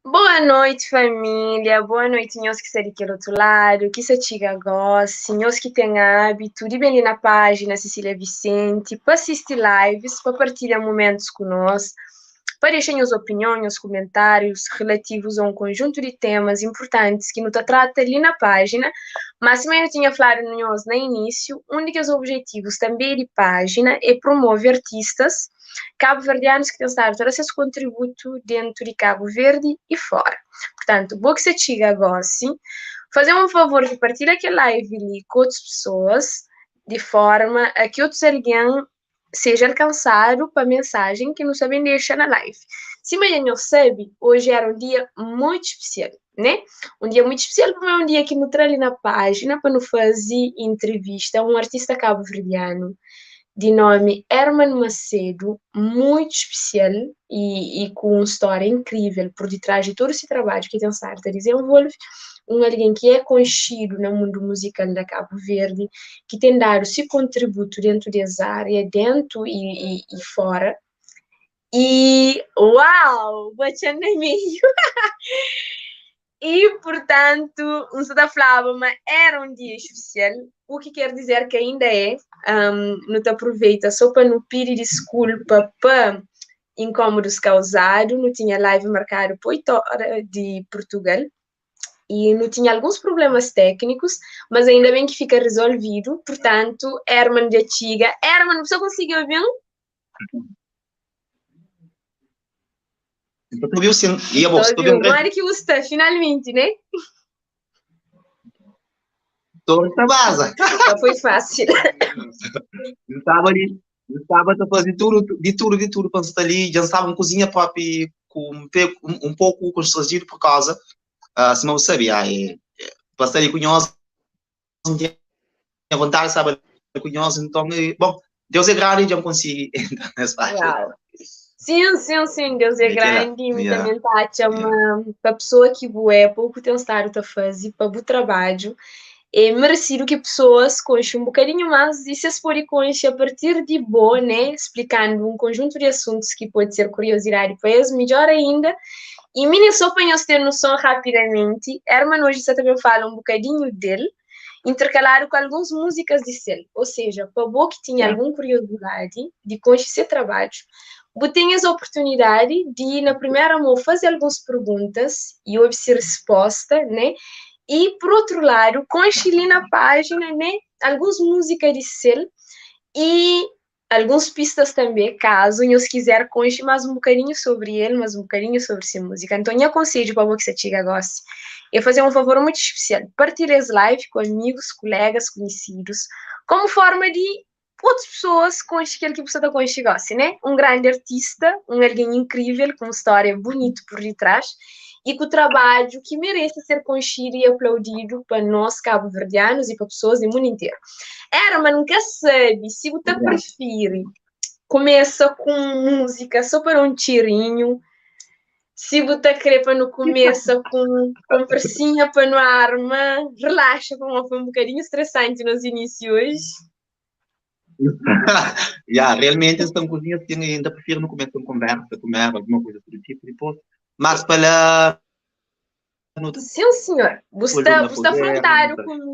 Boa noite, família. Boa noite, nhos ki sta di kel otu ladu, ki sta txiga gósi, nhos ki ten hábitu di ben li na pájina Cecília Vicente pa sisti lives, pa partilha momentus ku nos, pa dexa nhos opinion, nhos kumentárius relativus a un konjuntu di temas inpurtantis ki nu ta trata li na pájina. Má sima nu tinha fladu nhos na inísiu, un di kes objetivus tanbê di pájina é promove artistas kabuverdianus ki ten stadu ta da ses kontributu dentu di Kabu Verdi y fora. Purtantu, bo ki sta txiga gosi, faze-m un favor di partilha kel live li ku otus pesoas, di forma a ki otus algen seja alkansadu pa mensajen ki nu sta ben dexa na live. Sima dja nhos sabe, oji era un dia mutu spesial, né? Un dia mutu spesial pamodi é un dia ki nu tra li na pájina pa nu faze intrivista un artista kabuverdianu di nomi Herman Macedo, mutu spesial y y ku un stória inkrível pur ditrás di tudu si trabadju ki ten stadu ta dizenvolve, un algen ki é konxidu na mundu muzikal da Kabu Verdi, ki ten dadu si kontributu dentu di es ária, dentu y y y fora. Y uau! Bu atxa-m na meiu! Y purtantu, N sta ta flaba ma éra un dia spesial, u ki ker dizer ki ainda é. Nu ta apruveita so pa nu pidi diskulpa pa inkómudus kauzadu. Nu tinha live markadu pa 8 óra di Purtugal y nu tinha alguns prublémas téknikus, mas ainda ben ki fika rizolvidu. Purtantu, Herman dja txiga. Herman, bu sta konsigi obi-m? N ta obiu sin. I abo, sta obi-m dretu? Modi ki bu sta, finalmenti, ne? Torri ta baza. Ka foi fásil. N staba li, N staba ta faze tudu, di tudu, di tudu pa N sta li. Dja N staba N kuzinha propi ku un pe, un poku konstranjidu pur kauza, sima bu sabe, pa sta li ku nhos, N tinha vontadi di staba li ku nhos, nton, bon, Deus é grandi, dja N konsigi entra nes pájina. Uau! Sim, sim, sim, Deus é É kel-la, grandi, mi yeah, tanbê N ta atxa yeah. ma pa pesoa ki bu é, pa u ku ten stadu ta faze, pa bu trabadju, é meresidu ki pesoas konxe un bokadinhu más i si es pode konxe a partir di bo, né, splikandu un konjuntu di asuntus ki pode ser kuriozidadi pa es, midjor ainda. I mi, sô pa nhos ter noson rapidamenti, Herman oji sta ta ben fala un bokadinhu del, interkaladu ku alguns múzikas di sel. Ou seja, pa bo ki tinha algun kuriozidadi di konxe se trabadju, bu ten es oportunidadi di, na primera mon, faze alguns perguntas i obi se risposta, né? I, pur otru ladu, konxe li na pájina, né, alguns múzika di sel i alguns pistas tanbê, kazu nhos kizer konxe más un bokadinhu sobri el, más un bokadinhu sobri se múzika. Nton, nha konsedju pa bo ki sta txiga gósi, é faze un favor mutu spesial, partilha es live ku amigus, kulégas, kunhisidus, komu forma di otus pesoas konxe kel ki bu sta ta konxe gósi, né? Un grandi artista, un algen inkrível, ku un stória bunitu pur ditrás i ku trabadju ki merese ser konxidu i aplaudidu pa nos kabuverdianus i pa pesoas di mundu interu. Herman, N ka sabe si bu ta prifiri kumesa ku un múzika sô pa da un txerinhu, si bu ta krê pa nu kumesa ku un konversinha pa nu arma, relaxa pamodi foi un bokadinhu stresanti nos inísiu oji. Ya, realmenti N sta N kuzinha sin i N ta prifiri nu kumesa un konversa primeru, alguma kuza do tipu, dipôs más pa la nu ta Sim, senhor. Bu pô sta, lumi na bu sta fogueira, nu afrontadu ta ku mi.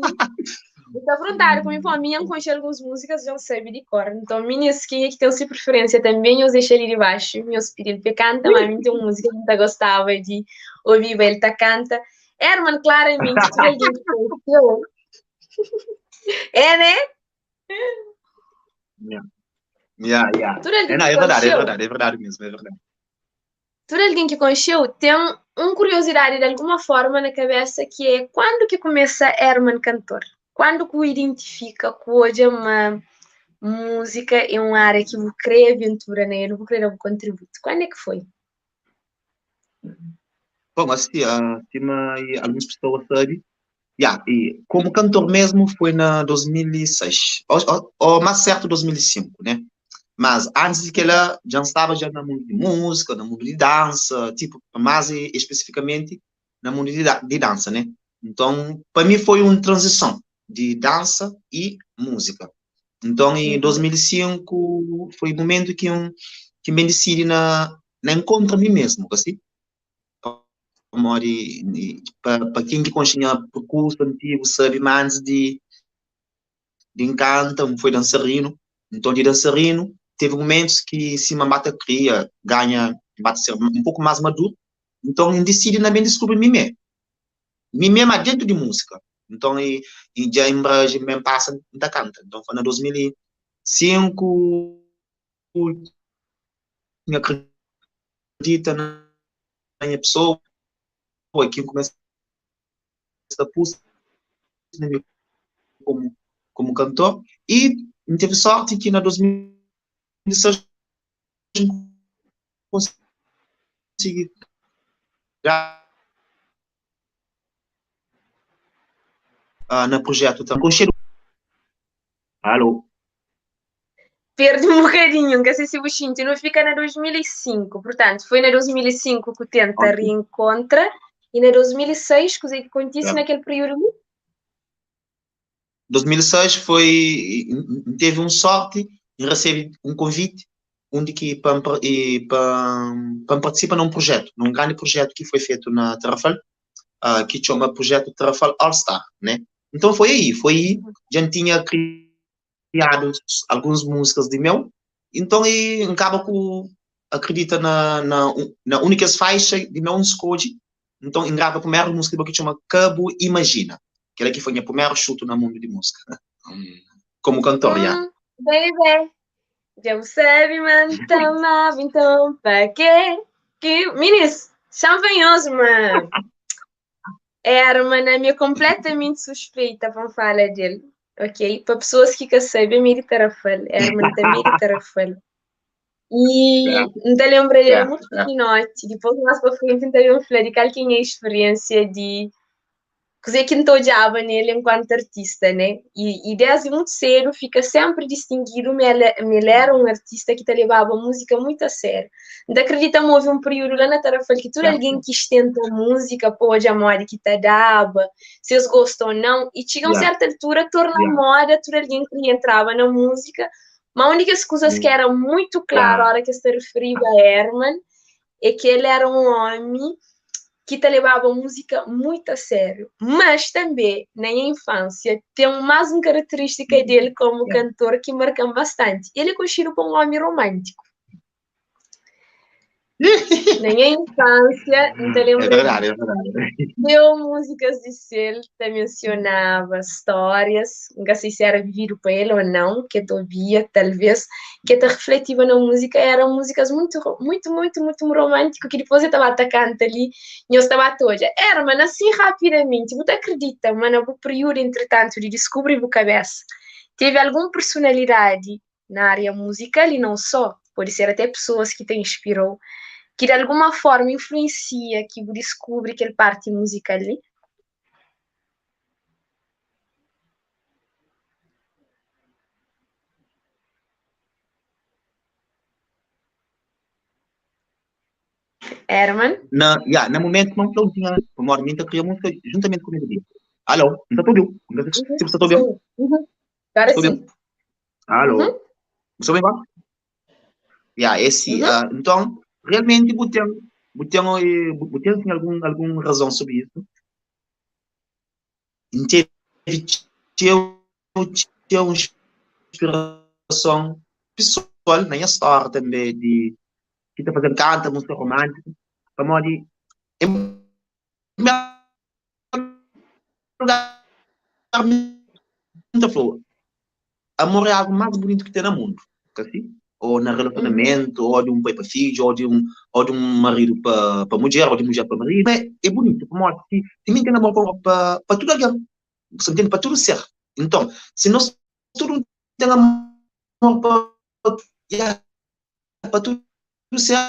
Bu sta afrontadu ku mi, pô, mi N konxe alguns múzikas dja N sabe di kor. Nton, minis, kenha ki ten se preferênsia tanbê, nhos dexa li di baxu, nhos pidi-l pa e kanta, má mi N ten un múzika ki N ta gostaba di obiba el ta kanta. Herman, klaramenti, tudu algen ki konxe-u, é, né? Yeah. Yeah, yeah. Tudu É, algen não, ki é verdade, é konxe-u, verdade, é verdade mesmo, é verdade. Tudu algen ki konxe-u ten un kuriozidadi di alguma forma na kabesa ki é kuandu ki kumesa Herman kantor? Kuandu ku identifika, ku odja ma múzika é un ária ki bu krê aventura na el, bu krê da bu kontributu? Kuandu é ki foi? Bom, asi, sima alguns pesoa sabe, Ya, e komu kantor mesmu foi na 2006, o más sertu 2005, né? Mas antis di kela dja N staba dja na mundu di múzika, na mundu di dansa, tipu, más espesifikamenti na mundu di dansa, né? Nton, pa mi foi un tranzison di dansa i múzika. Nton, em 2005 foi mumentu ki N ki N ben disidi na na enkontra mi mesmu, ka si? Pamodi pa ken ki konxe nha perkursu antigu sabe ma antis di di N kanta N foi dansarinu. Nton di dansarinu tevi mumentus ki sima N ba ta kria ganha N ba ta ser un poku más maduru nton N disidi na ben diskubri mi mé. Mi mé ma dentu di múzika. Nton i dja N braji N ben pasa N ta kanta. Nton foi na 2005 N akredita na nha pesoa ki N kumesa ta pusa na mi komu komu kantor i N tevi sorti ki na 2006 N konsigi grava na projetu ta konxedu. Alo. Perdi um bocadinho, nunca sei se bu xinti. Nu fika na 2005, portanto, foi na 2005 que o tenta okay. reencontra e na 2006, kuzê que acontece yeah. naquele período ali? 2006 foi, teve um sorte em receber um convite onde que para para participar num projeto, num grande projeto que foi feito na Tarrafal, que chama Projeto Tarrafal All Star, né? Então foi aí, foi aí, já tinha criado algumas músicas de meu, então e acaba com acredita na única faixa de meu escolhe, então grava a primeira música que chama Cabo Imagina, que era que foi minha primeira chute no mundo de música, como cantor, já. Baby, já sabe, man, te amava, então pra quê? Que, minis, champanhoso, mano. Era, mano, a minha completamente suspeita para falar dele, ok? Para pessoas que não sabem, é de Tarrafal, Herman também de Tarrafal. E não te lembro dele muito pequenote, depois mais para frente então eu falei de qual que é a experiência de coisa que não odiava nele enquanto artista, né? E desde muito cedo fica sempre distinguido, me ele era um artista que te levava a música muito a sério. Não acredita, houve um período lá na Tarrafal que todo alguém que tenta música pode a moda que te dava, se eles gostam ou não, e chega a uma certa altura, torna moda, todo alguém que entrava na música, mas a única coisa que era muito claro a hora que se referia a Herman é que ele era um homem que te levava a música muito a sério, mas também na minha infância tem mais uma característica dele como cantor que marca bastante. Ele é conhecido como um homem romântico. Na minha infância, não te lembro. É verdade, é verdade. Deu músicas de selo, te mencionava histórias, não sei se era vivido para ele ou não, que eu ouvia, talvez, que te refletia na música, eram músicas muito, muito, muito, muito romântico, que depois eu estava atacando ali, e eu estava toda. Era, mano, assim rapidamente, você acredita, mano, o período, entretanto, de descobrir a cabeça, teve alguma personalidade na área musical e não só, pode ser até pessoas que te inspirou, que de alguma forma influencia, que descobre aquele parte musical ali? Herman? Na momento não estou tinha, uma hora minha queria música juntamente comigo. Alô, não estou ouvindo? Não sei se você está ouvindo. Agora sim. Alô. Você ouviu? Yeah, esse, então, realmente, você tem algum razão sobre isso. Teve uma inspiração pessoal na minha história também, de que está fazendo canta, música romântica. Pamodi, em primeiro lugar, muita flor. Amor é algo mais bonito que tem no mundo, assim? Ou no relacionamento, ou de um pai para filho, ou de um marido para mulher, ou de mulher para marido. É bonito, pamodi, se mim tem amor para tudo alguém, você entende? Para tudo ser. Então, se nós tudo tem amor para tudo ser,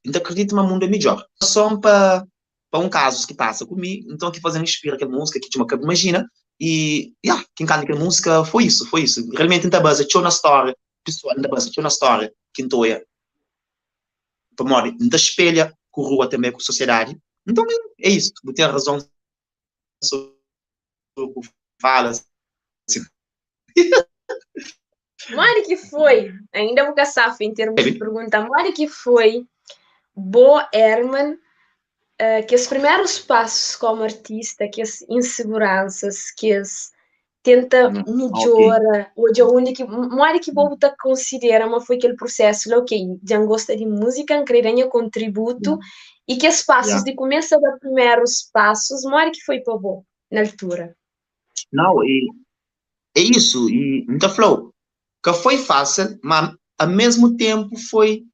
então acredito que o mundo é melhor. Só para um caso que passa comigo, então que fazendo inspira aquela música que tinha uma imagina, e quem canta aquela música foi isso, foi isso. Realmente não base na história, pessoal, não base na história, que então é, pamodi, não espelha com a rua também, com a sociedade. Então é isso, vou ter razão sobre o que fala. Assim. Mari que foi, ainda vou caçar em termos de pergunta, Mari que foi, Bo Herman, Kes primerus pasus komu artista, kes inseguransas, kes tenta midjora, odja undi ki, modi ki bo bu ta konsidera ma foi kel prusesu la, ok, dja N gosta di múzika, N kre da nha kontributu, i kes pasus di kumesa da primerus pasus, modi ki foi pa bo na altura? Nau, e é isu, i N ta fla-u, ka foi fásil, ma a mesmu tenpu foi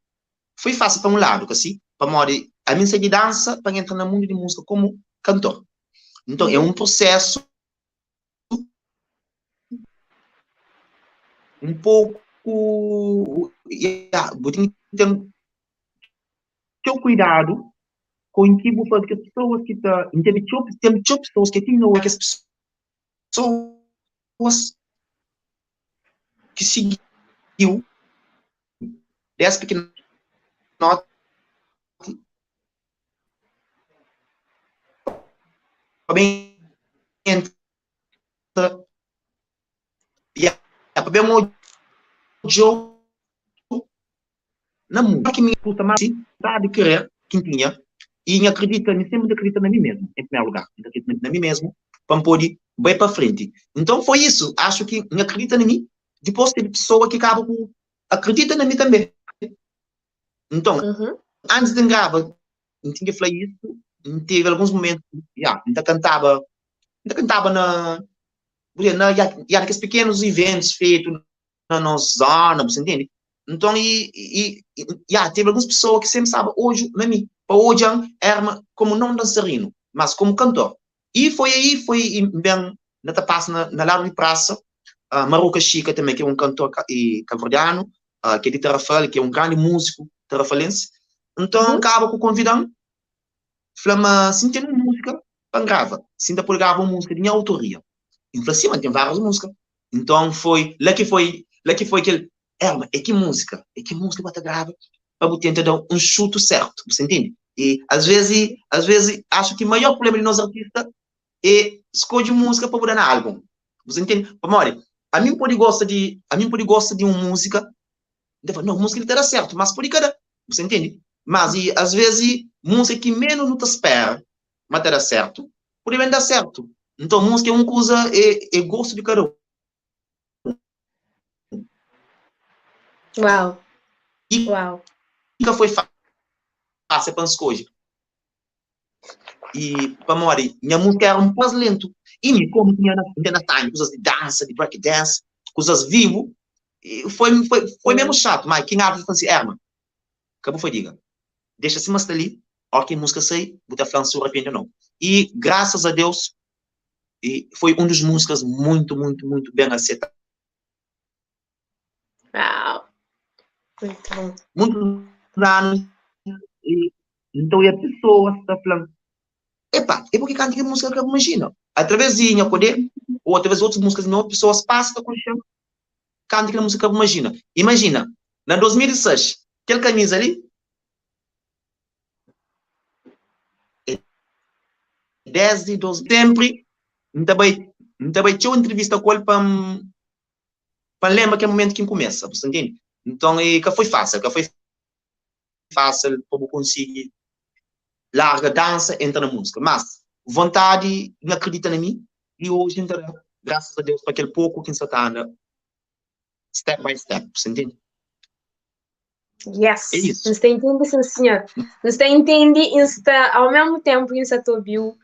Foi fásil pa un ladu, ka si? Pamodi ami N sai di dansa pa N entra na mundu di múzika komu kantor. Nton, é un prusésu un poku, ya, bu ten ki ten txeu kuidadu ku ki bu faze kes pesoas ki ta, N tene txeu, ten txeu pesoas ki ti inda kes pesoas ki sigiu Des pikinoti pa ben entra ya pa ben odjau na mundu. Ki mi kusta mas vontadi di kre ki N tinha i N akredita, mi senpri N ta akredita na mi mesmu en primeru lugar, N ta akredita na mi mesmu pa N podi bai pa frenti. Nton foi isu, axu ki N akredita na mi Dipôs tevi pesoa ki kaba ku akredita na mi tanbê. Nton, antis di N grava, N tinha ki fla isu, N tevi alguns momentu, ya, N ta kantaba, N ta kantaba na, bu dizer, na, ya, ya, na kes pekenus iventus fetu na nos zona, bu sa ntende? Nton, i, i, ya, tevi alguns pesoa ki senpri staba odju na mi, pa odja-m éra komu non dansarinu, mas komu kantor. I foi aí, foi i N ben na ta pasa na, na ladu di prasa, uh, Maruka Xika também, ki é un kantor ka, e, kabuverdianu, uh, ki é di Tarrafal, ki é un grandi músiku tarrafalense. Nton, uhum. kaba ku konvidan, fla ma si N ten un múzika pa N grava, si N ta pode grava un múzika di nha autoria. N fla, si, ma N ten várias múzika. Nton, foi la ki foi, la ki foi kel, Erma, é ki múzika, é ki múzika bu ta grava pa bu tenta da un xutu sertu, bu sa intende? E às vezes, às vezes, acho ki maior problema di nos artista é skodje múzika pa bu da na álbum, bu sa intende? Pamodi, ami N pode gosta di, ami N pode gosta di un múzika, N ta fla, não, múzika li ta da sertu, mas pode ka da, bu sa intende? Mas e às vezes, múzika ki menos nu ta spera ma ta da sertu, pode ben da sertu. Nton, múzika é un kuza, é, é gostu di kada un. Uau! E Uau! ka foi fásil pa N skodje. E pamodi nha múzika era un pas lentu. E mi, komu tinha na, tinha na sangi kuzas di dansa, di break dance, kuzas vivu, e foi, foi, foi mesmu xatu. Ma ki N ata fla si, Erma, ka bu fadiga. Dexa sima sta li, óra ki múzika sai, bu ta fla-m si bu rapende ô nau. E grasas a Deus, e foi un dos múzikas muito, muito, muito ben asetadu. Uau! Muito bom. Muitos anos, e então e a pessoa sta fla-m, epá, é porque canta que música que eu imagino. Através de Nha Codé, ou através de outras músicas, não, pessoas passam a conhecer, canta aquela música que eu imagino. Imagina, na 2006, aquela camisa ali, é desde dos, sempre, N ta bai, N ta bai txeu entrevista ku el pa N, pa N lembra kel momentu ki N kumesa, bu sta ntende? Nton, e ka foi fásil, ka foi fásil pa bu konsigi larga dansa, entra na múzika, mas vontadi, N akredita na mi, i oji N ta da grasas a Deus pa kel poku ki N sa ta anda step by step, bu sta ntende? Yes, É isso. N sta intende sim senhor. N sta intende e N sta ao mesmo tempo N sta ta obiu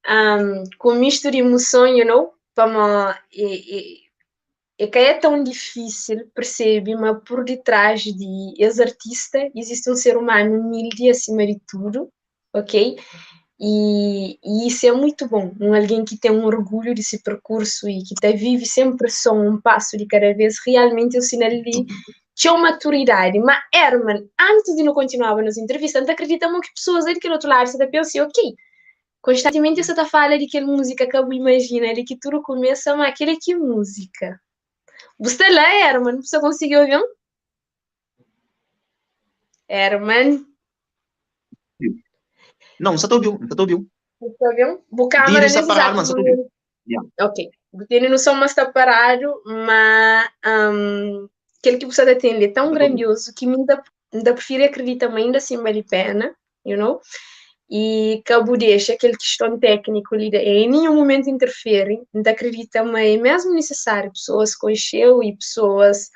um, ku misto di emoson, you know, pamo e, e, e ka é tão difícil percebe ma por detrás di es artista existe um ser humano humilde acima de tudo, ok? E, e isso é muito bom, um alguém que tem um orgulho de se percurso e que ta vive sem pressão, um passo de cada vez, realmente é um sinal de txeu maturidade. Ma Herman, antes de nu continuaba nos entrevista, N ta acredita mo ki pessoas aí daquele outro lado sa ta pensa, ok, constantemente sa ta fala di kel música ka bu imagina di ki tudo começa, ma aquele é ki música? Bu sta lá, Herman? Bu sta consegui obi-m? Herman? Não, sa ta obiu, sa ta obiu. Bu ta obi-m? Bu câmara Vídeo sta nesse paradu, exato mas sa ta obiu. momento. Yeah. Ok. Bu tene noção ma sta paradu, ma um, kel ki bu sta ta tende é tão Sa ta obiu. grandioso ki mi N ta, N ta prefiri acredita ma ainda assim bali pena, you know? I ka bu dexa kel kiston tékniku li da em ninhun momentu interfere. N ta kridita ma é mesmu nisisáriu pesoas konxe-u i pesoas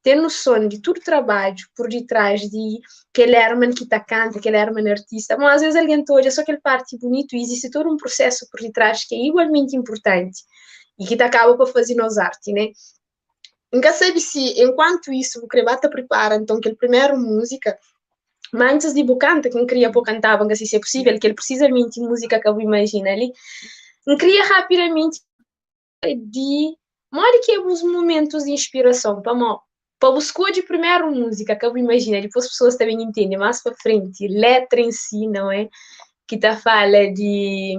ten noson di tudu trabadju pur ditras di kel Herman ki ta kanta, kel Herman artista. Bon, às vezes algen ta odja só kel parti bunitu i izisti tudu un prusésu pur ditras ki é igualmenti inpurtanti i ki ta kaba pa faze nos arti, né? N ka sabe si enkuantu isu bu kre ba ta pripara nton kel primeru múzika, ma antis di bu kanta, ki N kria pa bu kantaba, N ka si si é pusível, kel prisizamenti múzika ka bu imajina li, N kria rapidamenti di modi ki é bus mumentus di inspirason, pamó pa bu skodje primeru múzika ka bu imajina, dipôs pesoas ta ben intende más pa frenti, letra en si, não é, ki ta fala di,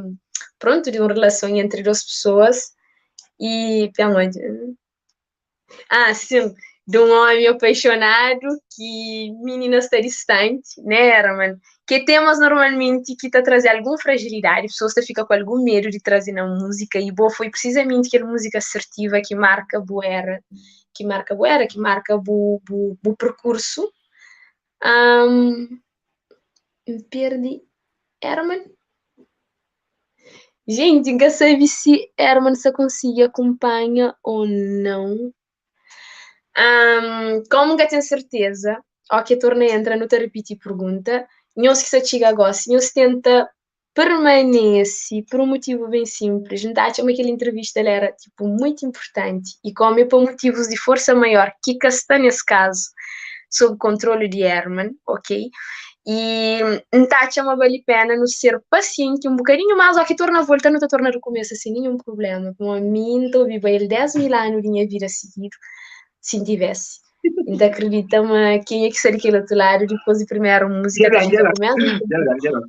prontu, di un relason entri dôs pesoas. E pamodi? Ah, sim, de um homem apaixonado que menina está distante, né, Herman? Que temas normalmente que tá trazer alguma fragilidade, pessoas tá fica com algum medo de trazer na música, e boa, foi precisamente aquela música assertiva que marca boa era, que marca boa era, que marca o bo, bo percurso. Um, perdi Herman? Gente, N ka sabe si Herman sa konsigi akunpanha ou não. Um, komu N ka ten serteza, ó ke torna entra nu ta ripiti pergunta. Nhos ki sa txiga gosi, nhos tenta permanese por un motivu ben sinplis. N ta atxa ma kel entrevista la era tipo muitu inpurtanti i komu é pa motivus di forsa maior ki ka sta nes kazu sob kontrolu di Herman, ok? I N ta atxa ma bali pena nu ser pasienti un bokadinhu más, óki torna volta nu ta torna rekumesa sen ninhun prubléma, pamodi mi N ta obiba el 10 mil anu di nha vida sigidu, si N tivesse. N ta akredita ma kenha ki sta di kel otu ladu dipôs di primeru múzika ta fika ku mesmu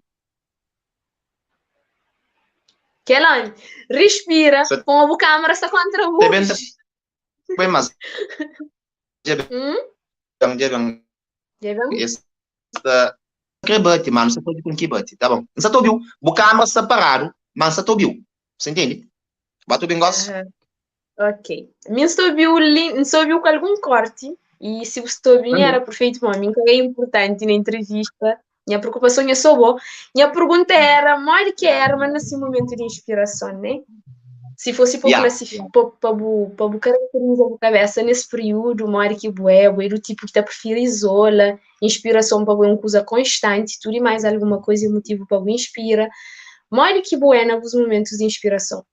Kel ómi, respira, pamodi bu kámara sta kontra bu. Poi mas dja ben, dja ben. Dja ben? Es ta kre bati, ma N sa faze kun ki bati, tá bon. N sa ta obiu, bu kámara sta paradu, ma N sa ta obiu. Você entende? Ba ta obin gosi? Ok. Mi N sta obiu li, N sta obiu ku algun korti, i si bu sta obin era perfeitu pa mi, N ka é inpurtanti na entrevista. Nha preokupason é só bo. Nha pergunta era modi ki era ma na si momentu di inspirason, né? Si fosse pa yeah. pa, pa, bu, pa bu caracteriza bu cabeça nesse período, modi ki bu é, bu é do tipo que ta prefere isola, inspirason pa bu é um coisa constante, tudo e mais alguma coisa é motivo pa bu inspira. Modi ki bu é na bus momentos de inspirason?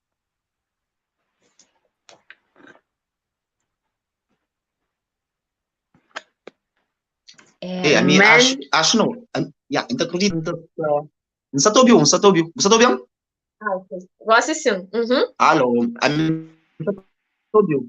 É, a mim acho, acho não. Yeah, então acredito. Não está ouvindo, não está ouvindo. Você está ouvindo? Ah, ok. Gosto sim. Uhum. Alô, a mim está ouvindo.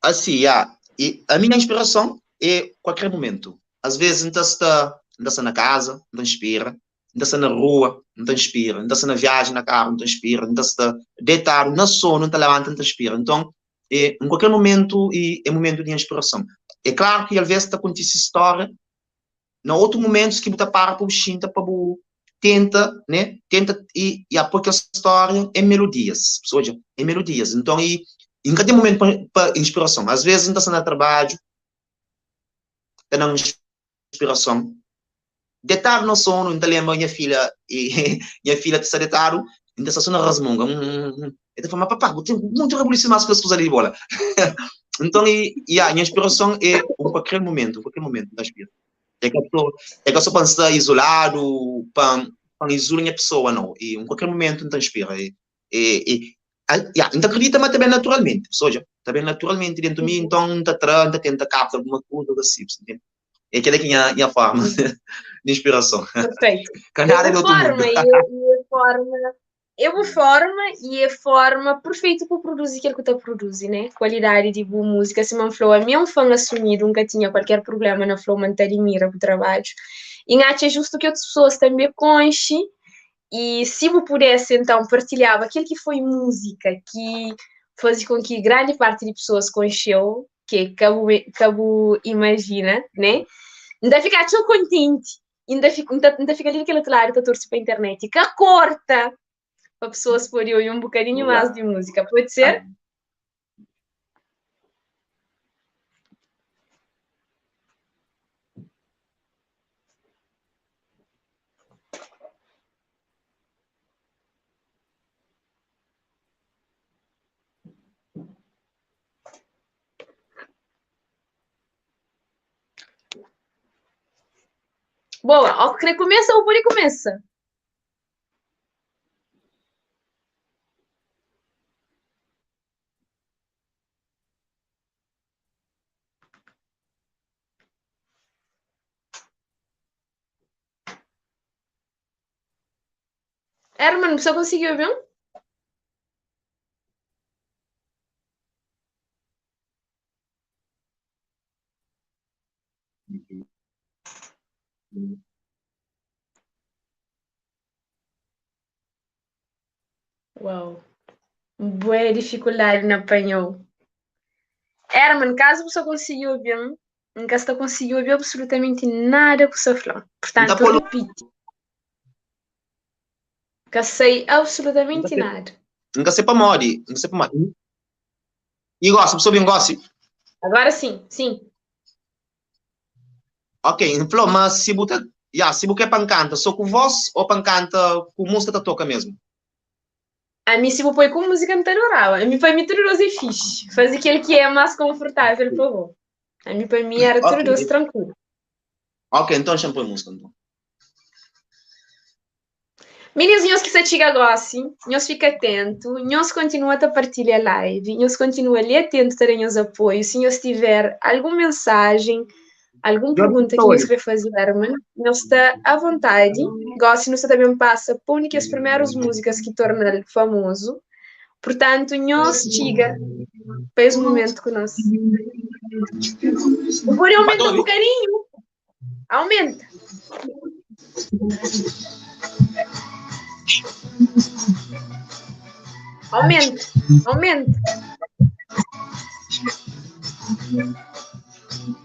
Assim, yeah. E a minha inspiração é qualquer momento. Às vezes não está, não está na casa, não inspira. Não está na rua, não inspira. Não está na viagem na carro, não inspira. Não está deitado na sono, não levanta, não inspira. Então, é, em qualquer momento é, é momento de inspiração. É claro que às vezes está acontece história, na outros momentos que você para para o xinta para bu tenta, né? Tenta e, e porque a história é melodias, seja, é melodias. Então e em cada momento para inspiração. Às vezes não está no trabalho, está na inspiração. Deitado no sono, então lembra minha filha e minha filha está deitado, então está só na rasmunga. Ele fala, mas papá, eu tenho muito revolução mais com as coisas de bola. Então, e, e a minha inspiração é em qualquer momento, em qualquer momento da inspira. É que eu tô, é que eu só para estar isolado, para para isolar minha pessoa, não. E em qualquer momento então inspira. E, e, e a, yeah, então acredita, mas também naturalmente, ou seja, também naturalmente dentro de mim, então tá tra, tenta captar alguma coisa assim, entende? É aquela que é a minha forma de inspiração. Perfeito. Canada é de outro forma, mundo. E, e a forma, é uma forma e é forma perfeita para produzir aquilo que tu produzir, né? Qualidade de boa música. Se man falou, a mim é um fã assumido, nunca tinha qualquer problema na Flow, man te admira o trabalho. E acho é justo que outras pessoas também conhem e se eu pudesse então partilhar aquilo que foi música que faz com que grande parte de pessoas conheceu, que cabo, cabo imagina, né? Ainda ficar tão contente, ainda fica, ainda, ainda fica ali naquele outro lado que eu torço para a internet, que corta para pessoas poderem ouvir um bocadinho mais de música, pode ser? Boa, ó kre kumesa bu pode kumesa. Herman, bu sta konsigi obi-m? Uau. Bué difikuldadi na panha-u. Herman, kazu bu sta konsigi obi-m, N ka sta konsigi obi absolutamenti nada ku sta fla. N ta Purtantu, pô-l. ripiti. Ka sai N ka absolutamenti sei. nada. N ka sei pamodi. N ka sei pamodi. I gosi, bu sta obi-m gosi? Agora sim, sim. Ok, N fla-u ma si bu ta, ya, si bu kre pa N kanta so ku vos o pa N kanta ku múzika ta toka mesmu? Ami si bu poi ku múzika N ta adoraba. Ami pa mi tudu dos é fixi. Faze kel ki é más konfortável pa bo. Ami pa mi era tudu Ok, dos trankuilu. ok, nton xa-m poi múzika nton. Minis, nhos ki sta txiga gosi, nhos fika atentu, nhos kontinua ta partilha live, nhos kontinua li atentu ta da nhos apoiu. Si nhos tiver algun mensajen, algun Djobe pergunta si ki nhos ta kre faze Herman, nhos sta a vontadi. Gosi nu sta ta ben pasa pa un di kes primerus múzikas ki torna-l famozu. Purtantu, nhos txiga pa es mumentu ku nos. Bu pode Ba ta aumenta un obi? bokadinhu? Aumenta. Aumenta, aumenta.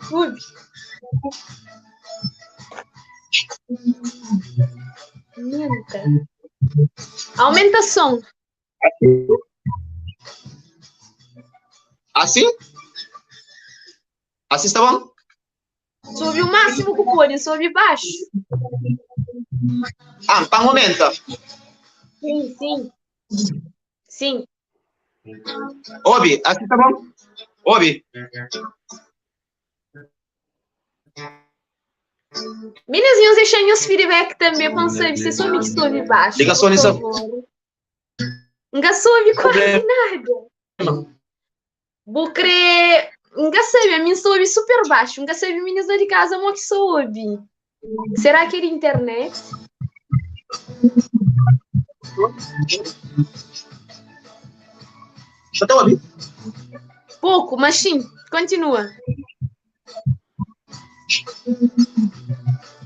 Subi. Aumenta. Aumenta som. Assim? Assim está bom? Subi o máximo que pode, sobe baixo. Ah, pa aumenta. Sim, sim. Sim. Obi, assim tá bom? Obi. Meninas, nhos deixa nhos feedback também para não saber se é só mim que sobe baixo. Liga só Por nisso. favor. Nunca soube quase nada. Bu kre. Nunca sabe, a mim soube super baixo. Nunca sabe, meninas lá de casa, mo que soube. Será que é de internet? Já tá ouvindo? Pouco, mas sim, continua.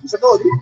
Você tá ouvindo?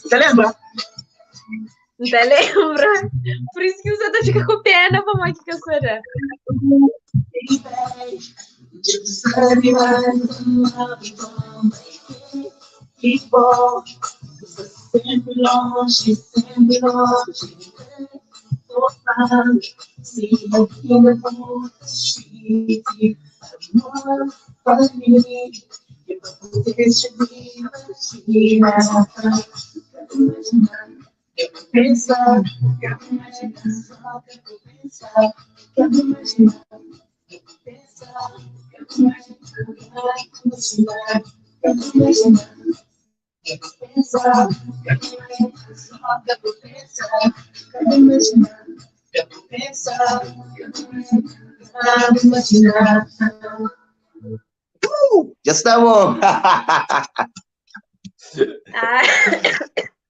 Você lembra? Não te lembra? Por isso que você tá fica com pena para mãe que será. Já está bom. Ah,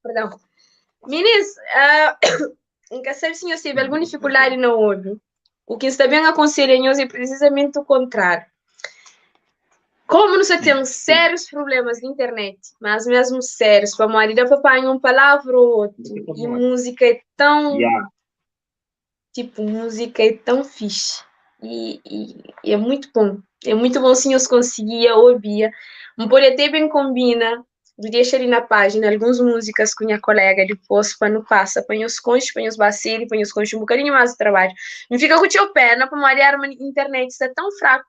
perdão. Meninas, nunca sabe se eu tive alguma dificuldade no olho. O que está bem aconselho a é precisamente o contrário. Como nós temos sérios problemas de internet, mas mesmo sérios, para marido dá para apanhar um palavra ou outro, e música é tão, Yeah. tipo, música é tão fixe. E, e, e é muito bom. É muito bom se nhos conseguia ouvir. N pode até bem combina de deixa ali na página algumas músicas com minha colega depois para não passa, para nhos conche, para nhos bater, para nhos conche um bocadinho mais de trabalho. Não fica com o teu pé, não, para a internet está tão fraco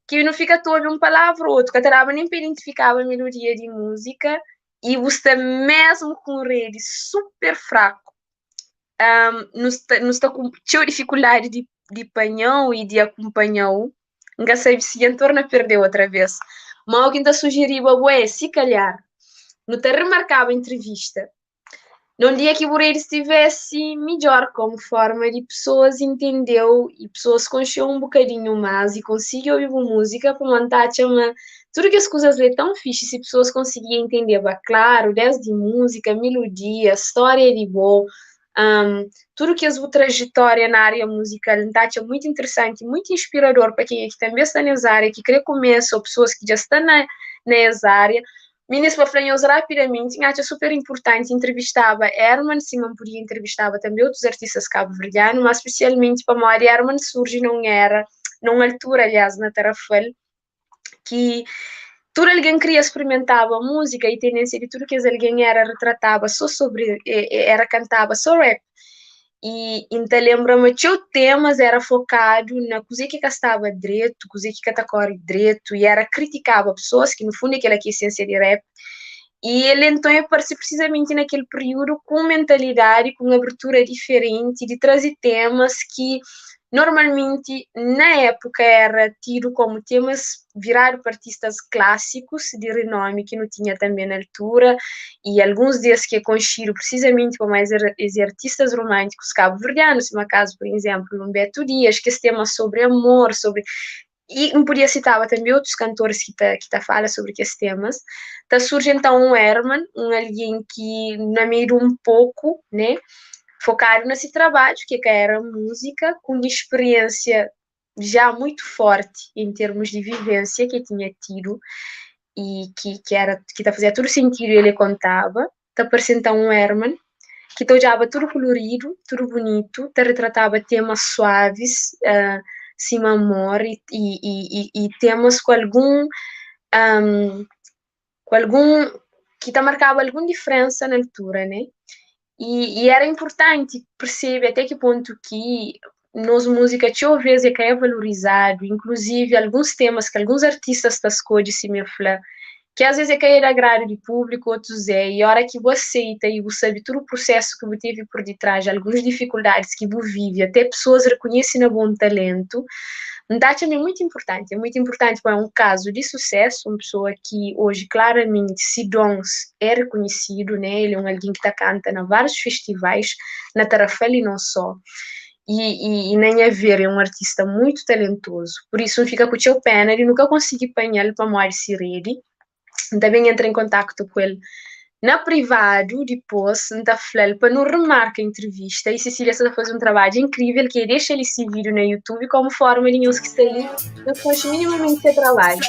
que não fica todo um palavra ou outro, que até nem para identificar a melodia de música e você mesmo com rede super fraco, não está com tinha dificuldade de panhão e de acompanhão, nunca sabe se entorna perdeu outra vez. Mas o que está sugerindo é, se calhar, não te remarcava a entrevista, num dia que o rede estivesse melhor, como forma de pessoas entendeu e pessoas conheceu um bocadinho mais e conseguiu ouvir música para montar chama tudo que as coisas é tão fixe se pessoas conseguiam entender, bah, claro, desde música, melodia, história de boa, tudo que a sua trajetória na área musical tá, é muito interessante, muito inspirador para quem é que também está nessa área, que quer começar, ou pessoas que já estão nessa área. Minas para falar rapidamente, acho super importante, entrevistava Herman, Simão podia entrevistava também outros artistas cabo-verdianos, mas especialmente para a Herman surge num era, numa altura, aliás, na Tarrafal, que tudo alguém queria experimentar a música e tendência de tudo que alguém era retratava só sobre, era cantava só rap. E então lembra-me que o temas era focado na coisa que estava direito, coisa que corre direito, e era criticava pessoas que no fundo aquela que é a essência de rap. E ele então apareceu precisamente naquele período com mentalidade, com abertura diferente, de trazer temas que normalmente na época era tido como temas virado para artistas clássicos de renome que não tinha também na altura, e alguns desses que é conhecido precisamente como mais os artistas românticos cabo-verdianos, no caso, por exemplo, Humberto Dias, que esse tema sobre amor, sobre... E não podia citar também outros cantores que tá fala sobre esses temas. Tá surge então um Herman, um alguém que na meio um pouco, né, focado nesse trabalho, que era música, com experiência já muito forte em termos de vivência que tinha tido e que era que tá fazia todo sentido, ele contava. Tá aparecendo então um Herman que olhava tudo colorido, tudo bonito, tá retratava temas suaves, cima amor e temas com algum que tá marcava alguma diferença na altura, né? E era importante perceber até que ponto que nos música tinha vezes que é valorizado, inclusive alguns temas que alguns artistas das escolhem se me falar, que às vezes é que é de agrado de público, outros é, e a hora que você aceita e você sabe todo o processo que você teve por detrás, algumas dificuldades que você vive, até pessoas reconhecem o bom talento, então é muito importante, é um caso de sucesso, uma pessoa que hoje claramente se dons é reconhecido, né? Ele é um alguém que tá canta em vários festivais, na Tarrafal e não só, e nem a ver, é um artista muito talentoso, por isso não fica com o seu pena, ele nunca consegui apanhá-lo para morar se rede. Também entra em contato com ele na privado, depois, então, para não remarcar a entrevista, e Cecília está a fazer um trabalho incrível, que é deixa ele esse vídeo no YouTube como forma de nós que está ali, nós fazemos minimamente esse trabalho.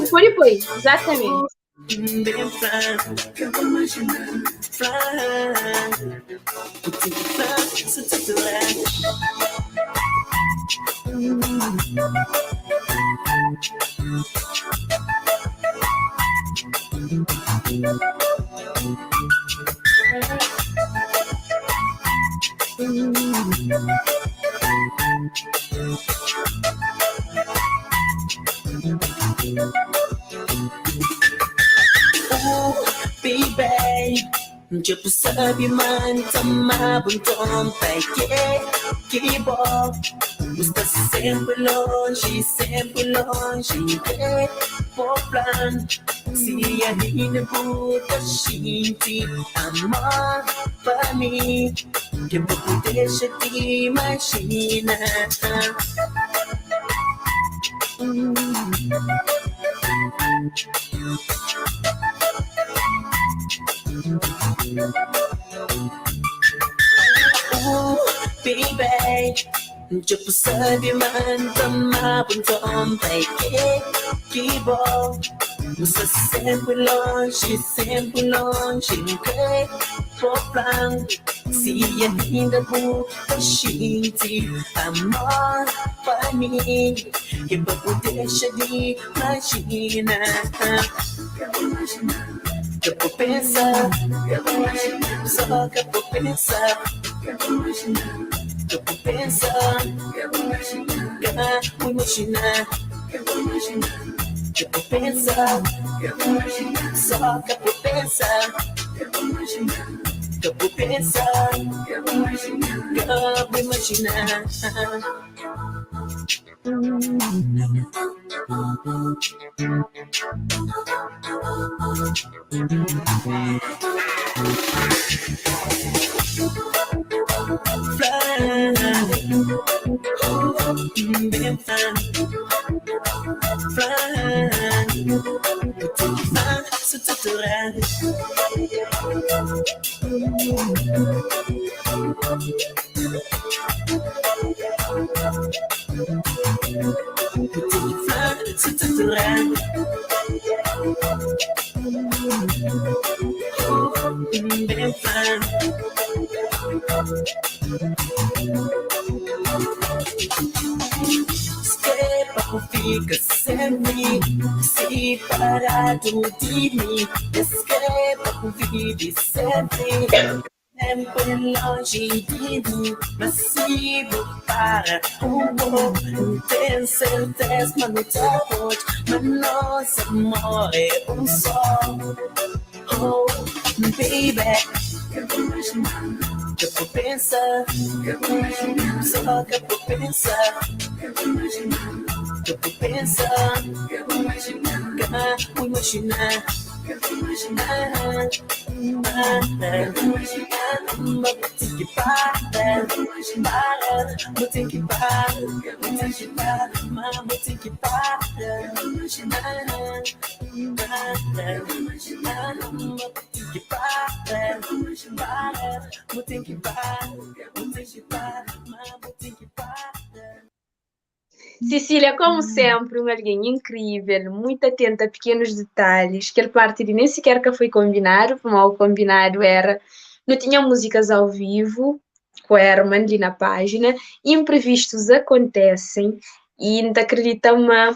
Por depois, exatamente. Oh, baby, just sabe man tama buntong peke kibo. Está sempre longe, que por plan. Se a minha puta gente amar pra mim, que pouco deixa te imaginar. Oh, baby, just sabe man tama buntong peke kibo. Você sempre longe, que Po fla-m si ainda bu ta xinti amor pa mi Ke pa bu dexa di imajina Ka bu pensa, só ka bu pensa Ka bu pensa, ka bu imajina Ka bu pensa, só ka bu pensa Ka bu pensa, ka bu imajina. Cecília, como sempre, un algen inkrível, muito atenta a pequenos detalhes, kel parti di nem sequer ka foi kombinadu, pamodi o kombinadu era nu tinha músicas ao vivo ku Herman li na página, imprevistos acontecem e N ta akredita ma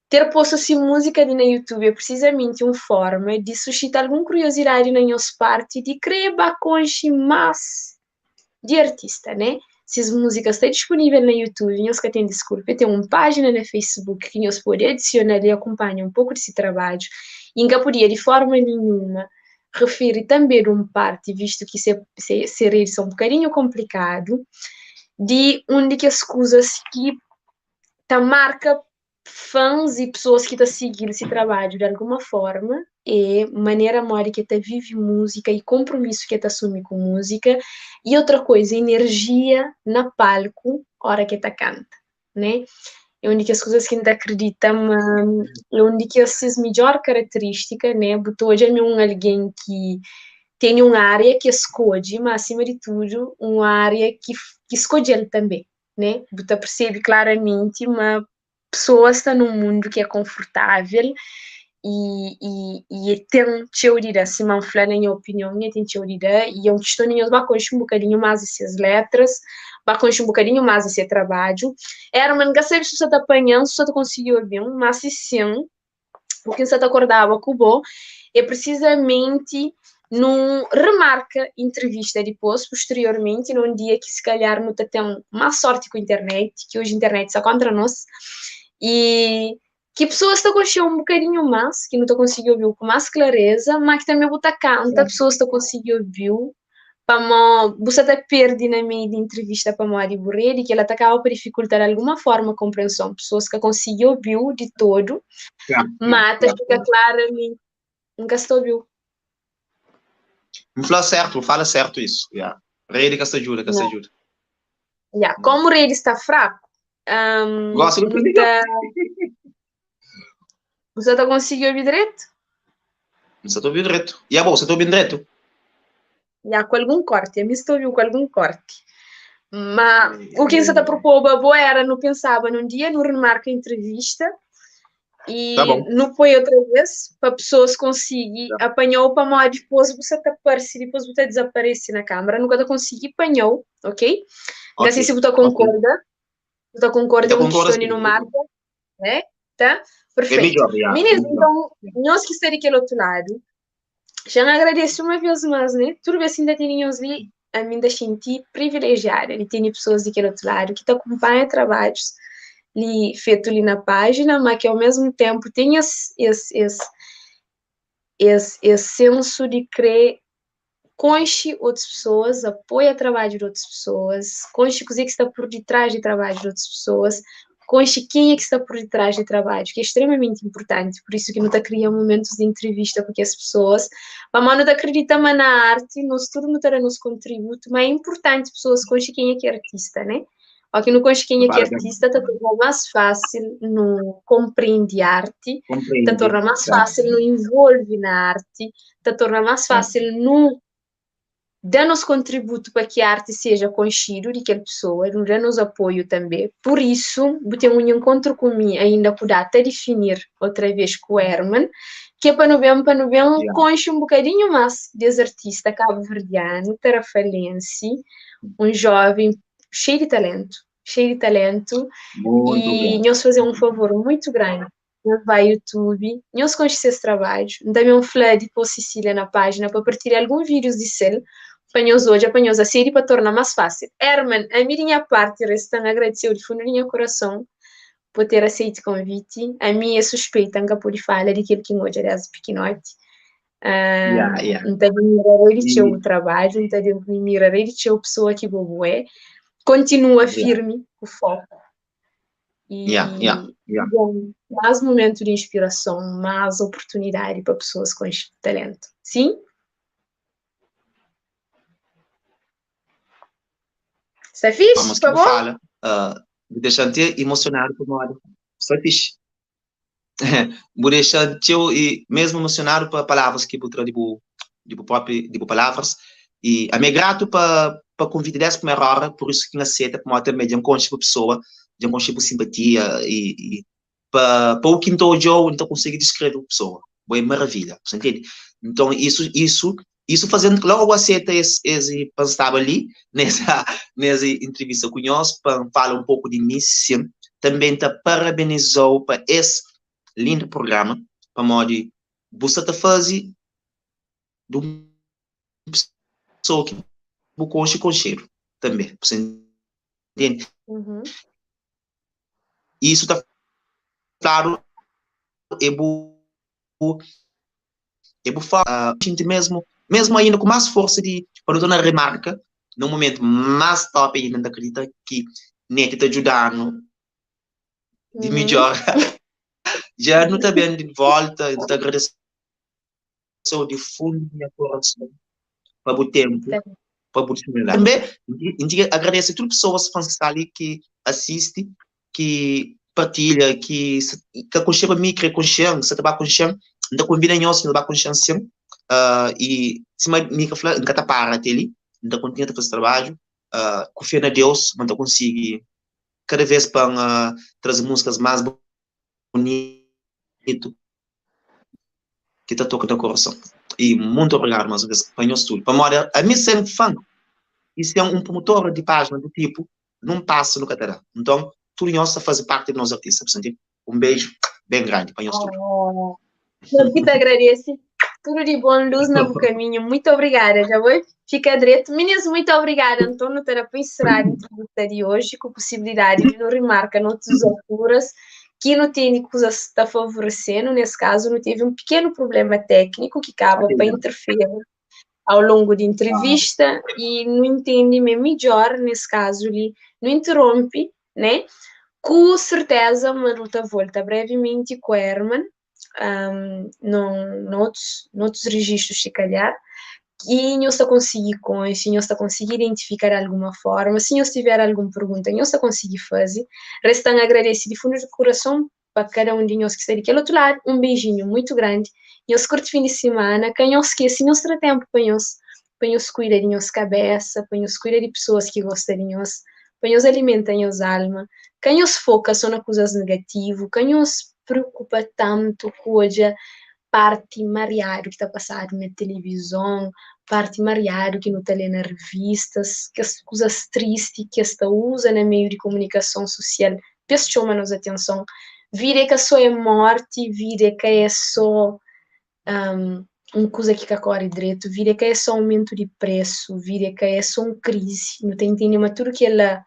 ter posto si música li na YouTube é precisamente un forma di suscita algun curiosidade na nhos parti di kre ba konxe más di artista, né? Ses músicas sta disponível na YouTube, nhos ka ten disculpa. Ten un página na Facebook ki nhos pode adiciona ali e acompanha un pouco desse trabalho. E nka podia de forma nenhuma referi também de um parte, visto que se redes são um bocadinho complicado, de um de que as coisas que ta marca fãs e pessoas que ta seguir esse trabalho de alguma forma, é maneira modi que ta vive música e compromisso que ta assume com música, e outra coisa, energia na palco, hora que ta canta, né? É uma das coisas que a gente acredita, mas é uma das melhor característica, né? Botou hoje é um alguém que tem uma área que escolhe, mas acima de tudo, uma área que escolhe ele também, né? Você percebe claramente uma pessoa está num mundo que é confortável e tem teoria, se não falar na minha opinião, tem teoria, e eu estou nem os conhecer um bocadinho mais essas letras, vai conhecer um bocadinho mais esse trabalho. Era, mas nunca sabe se você está apanhando, se você está conseguindo ouvir, mas se sim, o que você acordava com o bom é precisamente num remarca entrevista depois, posteriormente, num dia que se calhar não tem má sorte com a internet, que hoje a internet está contra nós, e que pessoas estão conseguindo um bocadinho mais, que não estão conseguindo ouvir com mais clareza, mas que também botar canta, pessoas estão conseguindo ouvir, para você até perde na meio de entrevista para a de Borrelli, que ela acaba por dificultar de alguma forma a compreensão, pessoas que conseguiu ouvir de todo, mas fica claramente, nunca estou ouviu. Não fala certo, fala certo isso. Yeah. Rede que se ajuda, que se ajuda. Yeah. Como o rede está fraco, Gosto do muita... Você está conseguindo ouvir direito? Você está ouvindo direito. E yeah, bom, você está ouvindo direito? Yeah, com algum corte. A mim estou ouvindo com algum corte. Mas o que você está propondo, boa era, não pensava num dia, não remarca entrevista. E Tá bom. nu poi outra vez pa pessoas consegui Tá. apanhou pamodi depois bu sa ta parse, depois bu ta desaparece na câmara, nu ka ta consegui apanhou, ok? Não sei Ok, se bu ta ok. concorda, bu ta concorda, Ta un concorda questão sim. no marca, né? Tá? É Perfeito. melhor, já. É Meninos, melhor. então, nós que está daquele outro lado, já me agradeço uma vez mais, né? Tudo bem, ainda tem nós ali, a mim da senti privilegiada, e tem pessoas daquele outro lado que te acompanham trabalhos li, feito ali na página, mas que ao mesmo tempo tem esse senso de crer conche outras pessoas, apoia trabalho de outras pessoas, conche o que está por detrás de trabalho de outras pessoas, conche quem é que está por detrás de trabalho, que é extremamente importante, por isso que não está criando momentos de entrevista com as pessoas, mas não acredita mais na arte, nós tudo não terá nosso contributo, mas é importante pessoas conche quem é que é artista, né? Ou que não conche quem é que é Vale, artista, tá torna mais fácil no compreende arte, tá Compreende. torna mais Tá. fácil no envolve na arte, tá torna mais fácil no dá-nos contributo para que a arte seja conhecida de aquela pessoa, dá-nos apoio também. Por isso, vou ter um encontro comigo ainda com data a definir outra vez com o Herman, que é para não bem, para não bem, conche um bocadinho mais desse artista cabo-verdiano, tarafalense, um jovem cheio de talento, cheio de talento. Muito E obrigado. nós fazer um favor muito grande. Nós vai YouTube, nós conhecer esse trabalho, também um flá de pôr Cecília na página para partilhar alguns vídeos de sel, para nós hoje, para nós a série, para tornar mais fácil. Herman, a minha parte, restam agradecer de fundo do meu coração por ter aceito o convite. A minha suspeita, nunca pude falar de aquilo que hoje, aliás, pequenote. Então, admirarei de teu trabalho, então, admirarei de teu pessoa que bobo é. Continua firme o foco. E, mais momento de inspiração, mais oportunidade para pessoas com talento. Sim? Está fixe? Vamos Tá que bom? fala. Vou deixar te emocionado por uma hora. Está fixe. Vou deixar te e mesmo emocionado por palavras que vou trazer de próprio, de palavras. E a mim é grato pa convite dessa primeira hora, por isso que aceita, por uma também de um conche para pessoa, de um conche por simpatia e pa o que então eu então consigo descrever a pessoa. Boa maravilha, você entende? Então isso fazendo que logo aceita esse pra estar ali nessa entrevista com nós, pra falar um pouco de mim, sim. Também tá parabenizou para esse lindo programa, para modo de você tá fazer de uma pessoa que o conche com cheiro também, você entende? Isso tá claro, é bom, é bom falar, a gente mesmo ainda com mais força de, quando eu tô na remarca, no momento mais top ainda, não acredita que nem te tá ajudando de melhor. Já não tá bem de volta, eu te agradeço de fundo do meu coração para o tempo, para o disponibilidade. Também, a gente agradece a todas as pessoas que estão ali, que assiste, que partilha, que aconchega a mim, que aconchega, que se tá aconchegando, então convida a nós, que tá aconchegando sempre. E se a Mica fala, nunca tá para até ali, então continua a fazer trabalho, confia na Deus, mas então consegue cada vez para trazer músicas mais bonitas que tá tocando o coração. E muito obrigado mais uma vez para nós tudo. Para morar, a mim ser fã e ser um promotor de página do tipo, não passa no Catará. Então, tudo nós faz parte do nosso artista. Portanto, um beijo bem grande para nós tudo. Oh, eu que te agradeço. Tudo de bom, luz no caminho. Muito obrigada, já vou? Fica direito. Meninas, muito obrigada. Antônio, terá para encerrar a entrevista de hoje com a possibilidade de não remarcar noutras alturas que não tem coisa está favorecendo. Nesse caso, não teve um pequeno problema técnico que acaba para interferir ao longo de entrevista e não entende melhor, nesse caso, ele não interrompe, né? Com certeza, uma luta volta brevemente com o Herman, noutros registros, se calhar, e não se conseguir com isso, não se conseguir identificar de alguma forma, se não tiver alguma pergunta, não se conseguir fazer. Restam agradecer de fundo do coração para cada um de nós que está daquele outro lado, um beijinho muito grande, e os curto fim de semana, quem não esquece, não será tempo para nós, para nós cuidar de nossa cabeça, para nós cuidar de pessoas que gostam de nós, para nós alimentar nossa alma, quem nos foca só na coisas negativas, quem nos preokupa tantu ku odja parti mariadu ki ta pasadu na tilivizon, parti mariadu ki nu ta lé na revistas, kes kuzas tristi ki es ta uza na meiu di komunikason susial pa es txoma nos atenson. Vida é ka sô é mórti, vida é ka é sô un kuza ki ka kóre dretu, vida é ka é sô aumentu di presu, vida é ka é sô un krizi. Nu ta intende ma tudu kel-la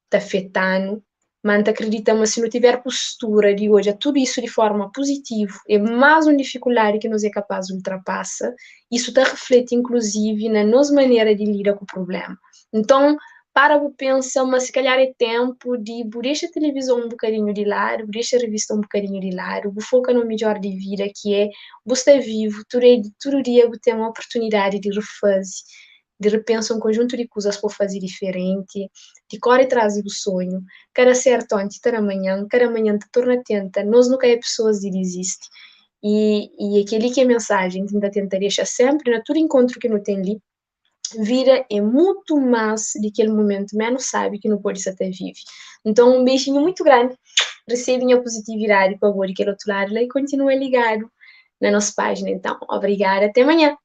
ta afeta-nu, má N ta kridita ma si nu tiver postura di odja tudu isu di forma puzitivu, é más un difikuldadi ki nos é kapás di ultrapasa, isu ta rifleti inkluzivi na nos manera di lida ku prubléma. Nton, para bu pensa ma si kalhar é ténpu di bu dexa tilivizon un bokadinhu di ladu, bu dexa rivista un bokadinhu di ladu, bu foka na un midjór di vida ki é bu sta vivu, tudu dia bu ten oportunidadi di refaze di repensa un konjuntu di kuzas pa bu faze diferenti, di kóre tras di bu sonhu. Ka da sértu onti, ta da manhan, kada manhan ta torna tenta. Nos nu ka é pesoas di dizisti. I i é kel-li ki é mensajen ki N ta tenta dexa sénpri na tudu inkontru ki nu ten li, vida é mutu más di kel mumentu ménus sábi ki nu pode sa ta vive. Nton, un beijinhu mutu grandi, resebe nha puzitividadi pa bo di kel otu ladu la i kontinua ligadu na nos pájina. Nton, obrigada, te manhan!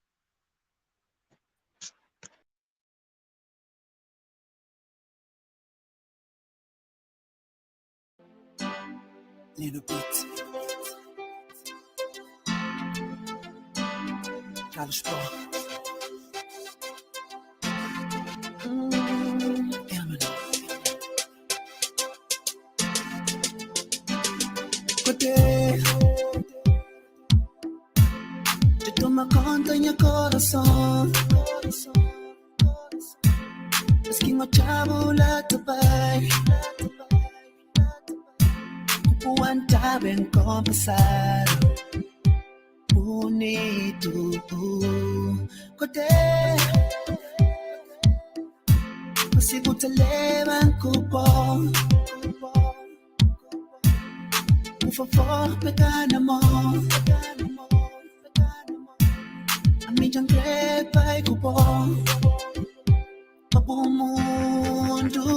Lino Beat Carlos Pro Kote Te toma conta nha coração Mas ki N odja-bu la ta bai Ku bu anda ben konpasadu Bunitu Kote Ma si bu ta leba-m ku bo Por favor, pega na mon Ami dja N kre bai ku bo Pa bu mundu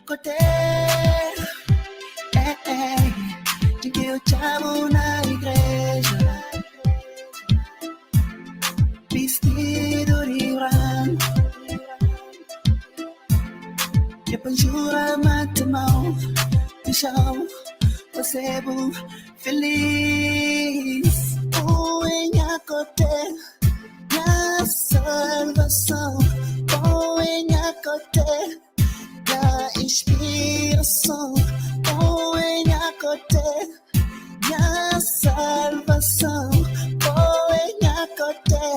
kote eh, eh. Dja ki odja-bu na igreja Bistidu di branku Ke pa N jura ma ta amau Dexa-u faze-bu felis Bu é nha kote, nha salvason Bu é nha kote, nha inspirason Bu é nha kote, nha salvason Bu é nha kote,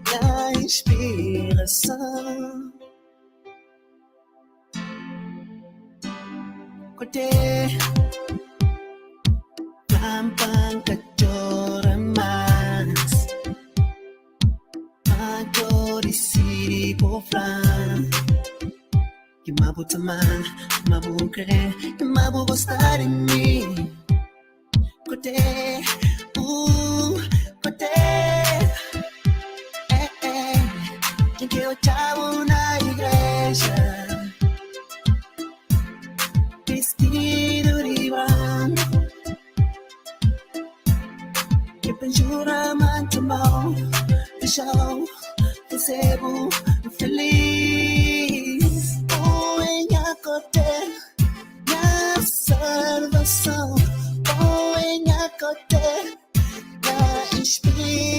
nha inspirason. Kote Fla-m pa N ka txora más Ma djo disidi bo fla-m Ki ma bu ta ama-m, ma bu kre Ma bu gosta di mi Kote, kote eh, eh. Dja ki odja-bu na igreja Bistidu di branku Ke pa N jura ma N ta amau Dexa-u faze-bu felis Bu é nha kote Nha salvason, bo é nha kote, nha inspirason.